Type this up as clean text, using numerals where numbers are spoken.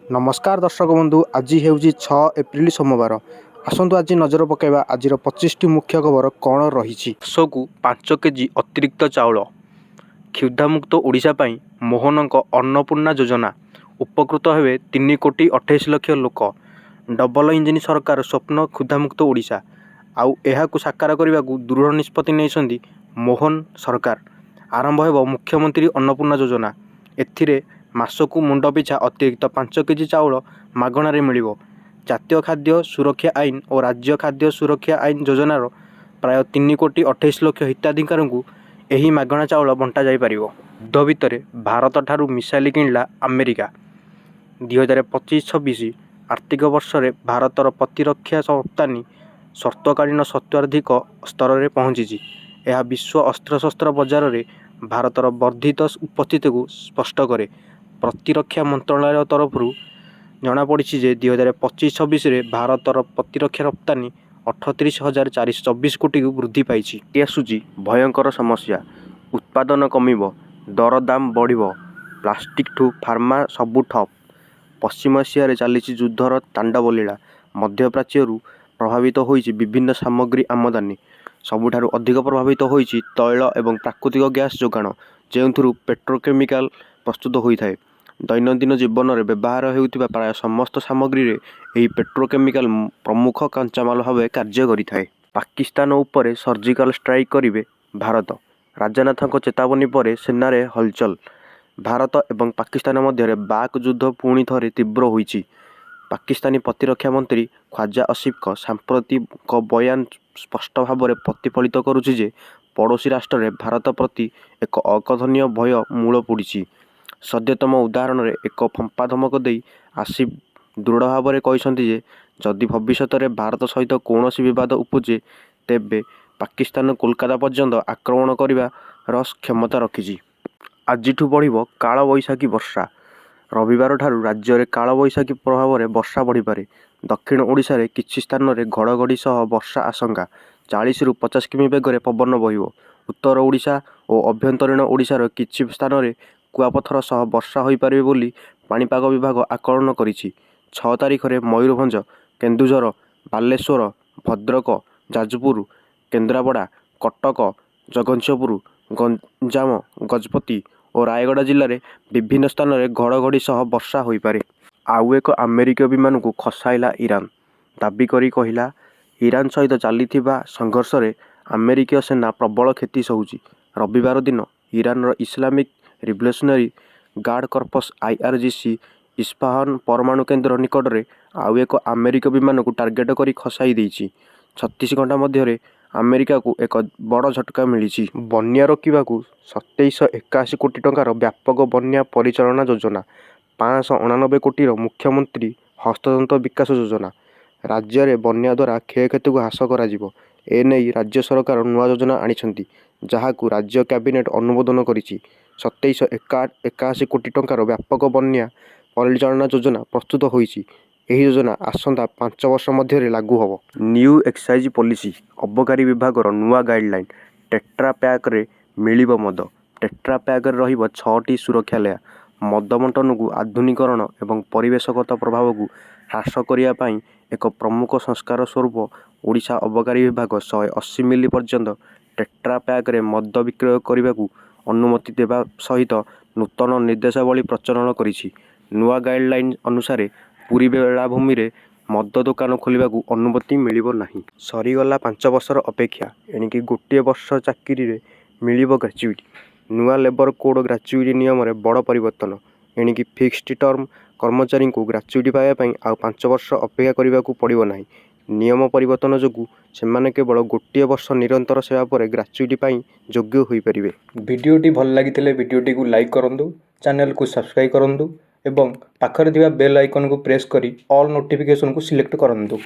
ନମସ୍କାର ଦର୍ଶକ ବନ୍ଧୁ, ଆଜି ହେଉଛି 6 ଏପ୍ରିଲ, ସୋମବାର। ଆସନ୍ତୁ ଆଜି ନଜର ପକାଇବା ଆଜିର 25ଟି ମୁଖ୍ୟ ଖବର କ'ଣ ରହିଛି। ବର୍ଷକୁ 5 କେଜି ଅତିରିକ୍ତ ଚାଉଳ। କ୍ଷୁଧାମୁକ୍ତ ଓଡ଼ିଶା ପାଇଁ ମୋହନଙ୍କ ଅନ୍ନପୂର୍ଣ୍ଣା ଯୋଜନା। ଉପକୃତ ହେବେ 3 କୋଟି 28 ଲକ୍ଷ ଲୋକ। ଡବଲ ଇଞ୍ଜିନ ସରକାର ସ୍ୱପ୍ନ କ୍ଷୁଧାମୁକ୍ତ ଓଡ଼ିଶା। ଆଉ ଏହାକୁ ସାକାର କରିବାକୁ ଦୃଢ଼ ନିଷ୍ପତ୍ତି ନେଇଛନ୍ତି ମୋହନ ସରକାର। ଆରମ୍ଭ ହେବ ମୁଖ୍ୟମନ୍ତ୍ରୀ ଅନ୍ନପୂର୍ଣ୍ଣା ଯୋଜନା। ଏଥିରେ ମାସକୁ ମୁଣ୍ଡପିଛା ଅତିରିକ୍ତ 5 କେଜି ଚାଉଳ ମାଗଣାରେ ମିଳିବ। ଜାତୀୟ ଖାଦ୍ୟ ସୁରକ୍ଷା ଆଇନ ଓ ରାଜ୍ୟ ଖାଦ୍ୟ ସୁରକ୍ଷା ଆଇନ ଯୋଜନାର ପ୍ରାୟ 3 କୋଟି 28 ଲକ୍ଷ ହିତାଧିକାରୀଙ୍କୁ ଏହି ମାଗଣା ଚାଉଳ ବଣ୍ଟା ଯାଇପାରିବ। ଯୁଦ୍ଧ ଭିତରେ ଭାରତଠାରୁ ମିସାଇଲ କିଣିଲା ଆମେରିକା। 2025-26 ଆର୍ଥିକ ବର୍ଷରେ ଭାରତର ପ୍ରତିରକ୍ଷା ରପ୍ତାନି ସର୍ବକାଳୀନ ସର୍ବାଧିକ ସ୍ତରରେ ପହଞ୍ଚିଛି। ଏହା ବିଶ୍ୱ ଅସ୍ତ୍ରଶସ୍ତ୍ର ବଜାରରେ ଭାରତର ବର୍ଦ୍ଧିତ ଉପସ୍ଥିତିକୁ ସ୍ପଷ୍ଟ କରେ। ପ୍ରତିରକ୍ଷା ମନ୍ତ୍ରଣାଳୟ ତରଫରୁ ଜଣାପଡ଼ିଛି ଯେ 2025-26ରେ ଭାରତର ପ୍ରତିରକ୍ଷା ରପ୍ତାନି 38,424 କୋଟିକୁ ବୃଦ୍ଧି ପାଇଛି। ଆସୁଛି ଭୟଙ୍କର ସମସ୍ୟା, ଉତ୍ପାଦନ କମିବ, ଦରଦାମ ବଢ଼ିବ। ପ୍ଲାଷ୍ଟିକଠୁ ଫାର୍ମା ସବୁ ଠପ୍। ପଶ୍ଚିମ ଏସିଆରେ ଚାଲିଛି ଯୁଦ୍ଧର ତାଣ୍ଡବଲୀଳା। ମଧ୍ୟପ୍ରାଚ୍ୟରୁ ପ୍ରଭାବିତ ହୋଇଛି ବିଭିନ୍ନ ସାମଗ୍ରୀ ଆମଦାନୀ। ସବୁଠାରୁ ଅଧିକ ପ୍ରଭାବିତ ହୋଇଛି ତୈଳ ଏବଂ ପ୍ରାକୃତିକ ଗ୍ୟାସ ଯୋଗାଣ, ଯେଉଁଥିରୁ ପେଟ୍ରୋକେମିକାଲ ପ୍ରସ୍ତୁତ ହୋଇଥାଏ। ଦୈନନ୍ଦିନ ଜୀବନରେ ବ୍ୟବହାର ହେଉଥିବା ପ୍ରାୟ ସମସ୍ତ ସାମଗ୍ରୀରେ ଏହି ପେଟ୍ରୋକେମିକାଲ ପ୍ରମୁଖ କଞ୍ଚାମାଲ ଭାବେ କାର୍ଯ୍ୟ କରିଥାଏ। ପାକିସ୍ତାନ ଉପରେ ସର୍ଜିକାଲ ଷ୍ଟ୍ରାଇକ୍ କରିବ ଭାରତ, ରାଜନାଥଙ୍କ ଚେତାବନୀ ପରେ ସେନାରେ ହଲଚଲ। ଭାରତ ଏବଂ ପାକିସ୍ତାନ ମଧ୍ୟରେ ବାକ୍ ଯୁଦ୍ଧ ପୁଣି ଥରେ ତୀବ୍ର ହୋଇଛି। ପାକିସ୍ତାନୀ ପ୍ରତିରକ୍ଷା ମନ୍ତ୍ରୀ ଖ୍ୱାଜା ଆସିଫଙ୍କ ସାମ୍ପ୍ରତିକ ବୟାନ ସ୍ପଷ୍ଟ ଭାବରେ ପ୍ରତିଫଳିତ କରୁଛି ଯେ ପଡ଼ୋଶୀ ରାଷ୍ଟ୍ରରେ ଭାରତ ପ୍ରତି ଏକ ଅକଥନୀୟ ଭୟ ମୂଳ ପୋଡ଼ିଛି। ସଦ୍ୟତମ ଉଦାହରଣରେ ଏକ ଫମ୍ପା ଧମକ ଦେଇ ଆସିଫ ଦୃଢ଼ ଭାବରେ କହିଛନ୍ତି ଯେ ଯଦି ଭବିଷ୍ୟତରେ ଭାରତ ସହିତ କୌଣସି ବିବାଦ ଉପୁଜେ, ତେବେ ପାକିସ୍ତାନ କୋଲକାତା ପର୍ଯ୍ୟନ୍ତ ଆକ୍ରମଣ କରିବାର କ୍ଷମତା ରଖିଛି। ଆଜିଠୁ ବଢ଼ିବ କାଳବୈଶାଖୀ ବର୍ଷା। ରବିବାରଠାରୁ ରାଜ୍ୟରେ କାଳବୈଶାଖୀ ପ୍ରଭାବରେ ବର୍ଷା ବଢ଼ିପାରେ। ଦକ୍ଷିଣ ଓଡ଼ିଶାର କିଛି ସ୍ଥାନରେ ଘଡ଼ଘଡ଼ି ସହ ବର୍ଷା ଆଶଙ୍କା। 40ରୁ 50 କିମି ବେଗରେ ପବନ ବହିବ। ଉତ୍ତର ଓଡ଼ିଶା ଓ ଆଭ୍ୟନ୍ତରୀଣ ଓଡ଼ିଶାର କିଛି ସ୍ଥାନରେ କୁଆପଥର ସହ ବର୍ଷା ହୋଇପାରେ ବୋଲି ପାଣିପାଗ ବିଭାଗ ଆକଳନ କରିଛି। 6 ତାରିଖରେ ମୟୂରଭଞ୍ଜ, କେନ୍ଦୁଝର, ବାଲେଶ୍ୱର, ଭଦ୍ରକ, ଯାଜପୁର, କେନ୍ଦ୍ରାପଡ଼ା, କଟକ, ଜଗତସିଂହପୁର, ଗଞ୍ଜାମ, ଗଜପତି ଓ ରାୟଗଡ଼ା ଜିଲ୍ଲାର ବିଭିନ୍ନ ସ୍ଥାନରେ ଘଡ଼ଘଡ଼ି ସହ ବର୍ଷା ହୋଇପାରେ। ଆଉ ଏକ ଆମେରିକୀୟ ବିମାନକୁ ଖସାଇଲା ଇରାନ, ଦାବି କରି କହିଲା, ଇରାନ ସହିତ ଚାଲିଥିବା ସଂଘର୍ଷରେ ଆମେରିକୀୟ ସେନା ପ୍ରବଳ କ୍ଷତି ସହୁଛି। ରବିବାର ଦିନ ଇରାନର Islamic revolutionary guard corps IRGC Isfahan ପରମାଣୁ କେନ୍ଦ୍ର ନିକଟରେ ଆଉ ଏକ ଆମେରିକୀୟ ବିମାନକୁ ଟାର୍ଗେଟ କରି ଖସାଇ ଦେଇଛି। 36 ଘଣ୍ଟା ମଧ୍ୟରେ ଆମେରିକାକୁ ଏକ ବଡ଼ ଝଟକା ମିଳିଛି। ବନ୍ୟା ରୋକିବାକୁ 2781 କୋଟି ଟଙ୍କାର ବ୍ୟାପକ ବନ୍ୟା ପରିଚାଳନା ଯୋଜନା। 589 କୋଟିର ମୁଖ୍ୟମନ୍ତ୍ରୀ ହସ୍ତତନ୍ତ ବିକାଶ ଯୋଜନା। ରାଜ୍ୟରେ ବନ୍ୟା ଦ୍ୱାରା କ୍ଷୟକ୍ଷତିକୁ ହ୍ରାସ କରାଯିବ। ଏନେଇ ରାଜ୍ୟ ସରକାର ନୂଆ ଯୋଜନା ଆଣିଛନ୍ତି, ଯାହାକୁ ରାଜ୍ୟ କ୍ୟାବିନେଟ ଅନୁମୋଦନ କରିଛି। 2781 କୋଟି ଟଙ୍କାର ବ୍ୟାପକ ବନ୍ୟା ପରିଚାଳନା ଯୋଜନା ପ୍ରସ୍ତୁତ ହୋଇଛି। ଏହି ଯୋଜନା ଆସନ୍ତା 5 ବର୍ଷ ମଧ୍ୟରେ ଲାଗୁ ହେବ। ନ୍ୟୁ ଏକ୍ସାଇଜ ପଲିସି, ଅବକାରୀ ବିଭାଗର ନୂଆ ଗାଇଡଲାଇନ, ଟେଟ୍ରା ପ୍ୟାକରେ ମିଳିବ ମଦ। ଟେଟ୍ରା ପ୍ୟାକରେ ରହିବ ଛଅଟି ସୁରକ୍ଷା ଲେୟାର। ମଦ ବଣ୍ଟନକୁ ଆଧୁନିକୀକରଣ ଏବଂ ପରିବେଶଗତ ପ୍ରଭାବକୁ ହ୍ରାସ କରିବା ପାଇଁ ଏକ ପ୍ରମୁଖ ସଂସ୍କାର ସ୍ୱରୂପ ଓଡ଼ିଶା ଅବକାରୀ ବିଭାଗ 180 ମିଲି ପର୍ଯ୍ୟନ୍ତ ଟେଟ୍ରା ପ୍ୟାକରେ ମଦ ବିକ୍ରୟ କରିବାକୁ ଅନୁମତି ଦେବା ସହିତ ନୂତନ ନିର୍ଦ୍ଦେଶାବଳୀ ପ୍ରଚଳନ କରିଛି। ନୂଆ ଗାଇଡଲାଇନ ଅନୁସାରେ ପୁରୀ ବେଳାଭୂମିରେ ମଦ ଦୋକାନ ଖୋଲିବାକୁ ଅନୁମତି ମିଳିବ ନାହିଁ। ସରିଗଲା 5 ବର୍ଷର ଅପେକ୍ଷା, ଏଣିକି ଗୋଟିଏ ବର୍ଷ ଚାକିରିରେ ମିଳିବ ଗ୍ରାଚ୍ୟୁଇଟି। ନୂଆ ଲେବର କୋଡ୍ ଗ୍ରାଚ୍ୟୁଇଟି ନିୟମରେ ବଡ଼ ପରିବର୍ତ୍ତନ। ଏଣିକି ଫିକ୍ସଡ ଟର୍ମ କର୍ମଚାରୀଙ୍କୁ ଗ୍ରାଚ୍ୟୁଇଟି ପାଇବା ପାଇଁ ଆଉ 5 ବର୍ଷ ଅପେକ୍ଷା କରିବାକୁ ପଡ଼ିବ ନାହିଁ। ନିୟମ ପରିବର୍ତ୍ତନ ଯୋଗୁ ସେମାନେ କେବଳ ଗୋଟିଏ ବର୍ଷ ନିରନ୍ତର ସେବା ପରେ ଗ୍ରାଚ୍ୟୁଇଟି ପାଇଁ ଯୋଗ୍ୟ ହୋଇପାରିବେ। ଭିଡ଼ିଓଟି ଭଲ ଲାଗିଥିଲେ ଭିଡ଼ିଓଟିକୁ ଲାଇକ୍ କରନ୍ତୁ, ଚ୍ୟାନେଲକୁ ସବସ୍କ୍ରାଇବ୍ କରନ୍ତୁ ଏବଂ ପାଖରେ ଥିବା ବେଲ୍ ଆଇକନ୍କୁ ପ୍ରେସ୍ କରି ଅଲ୍ ନୋଟିଫିକେସନ୍କୁ ସିଲେକ୍ଟ କରନ୍ତୁ।